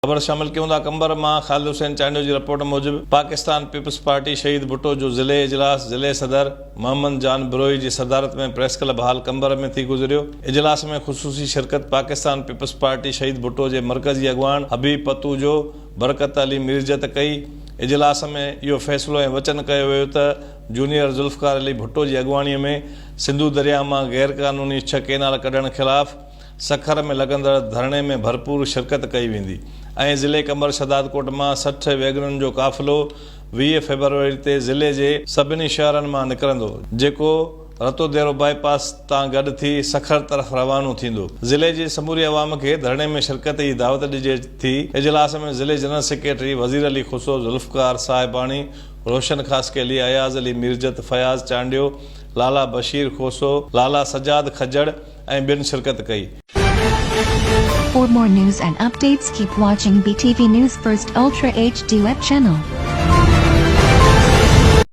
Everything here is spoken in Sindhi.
خبر شامل ڪيون ٿا قمبر مان خالد حسين چانڊيو جي رپورٽ موجب پاڪستان پيپلز پارٽي شهيد ڀٽو جو ضلعي اجلاس ضلعي صدر محمد جان بروهي جي صدارت ۾ پريس ڪلب هال قمبر ۾ ٿي گذريو اجلاس ۾ خصوصي شرڪت پاڪستان پيپلز پارٽي شهيد ڀٽو جي مرڪزي اڳواڻ حبيب پتوجو برڪت علي ميرجت ڪئي اجلاس ۾ اهو فيصلو ۽ وچن ڪيو ويو ته جونيئر ذوالفقار علي ڀٽو جي اڳواڻي ۾ سنڌو درياء مان غيرقانوني ڇهه ڪينال ڪڍڻ خلاف سکر ۾ لڳندڙ ڌرڻي ۾ ڀرپور شرڪت ڪئي ويندي ۽ ضلعي قمبر شھدادڪوٽ مان 60 ويگنن جو قافلو 20 فيبروري تي ضلعي جي سڀني شهرن مان نڪرندو جيڪو رتوديرو بائي پاس تان گڏ ٿي سکر طرف روانو ٿيندو. ضلعي جي سموري عوام کي ڌرڻي ۾ شرڪت جي دعوت ڏجي ٿي. اجلاس ۾ ضلعي جنرل سيڪريٽري وزير علي کوسو، ذوالفقار صاحباڻي، روشن خاصخيلي، اياز علي ميرجت، فياض چانڊيو، لالا بشير کوسو، لالا سجاد کجڙ، ۽ ٻين شرڪت ڪئي. For more news and updates keep watching BTV News First Ultra HD web channel.